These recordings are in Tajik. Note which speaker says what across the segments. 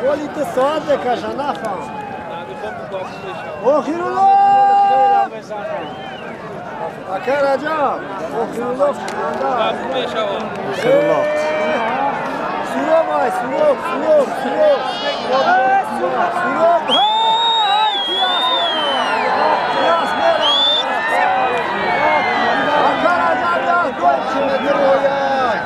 Speaker 1: Оли ту соат бекаша нафаҳм. Охирулло! Ака Раҷаб, Охирулло шунанда.
Speaker 2: Охирулло.
Speaker 1: Суроб ай, суроб, суроб, суроб. Суроб. Ҳай, кияс мера. Кияс мера. Ака Раҷаб, як гол
Speaker 3: Рояй.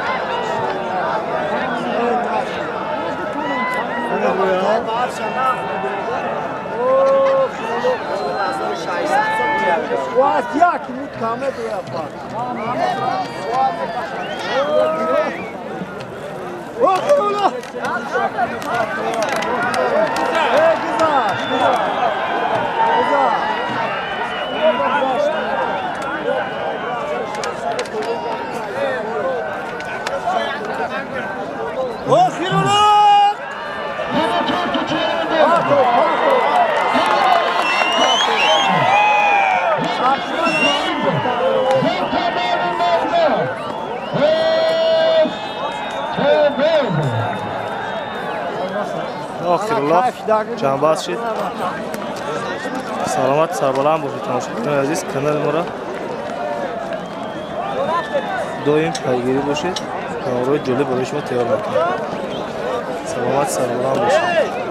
Speaker 1: Вас як мут каме дуяпа. Охирулло! Эй, гузашт, гузашт. Гузашт. Охирулло! Пато, пато.
Speaker 2: Охирулло ҷанбаз шид. Саломат, сарбаланд бошед, тамошобинони азиз. Канали моро доим пайгирӣ бошед, наворҳои ҷолиб барои шумо тайёр мекунем. Саломат, сарбаланд бошед.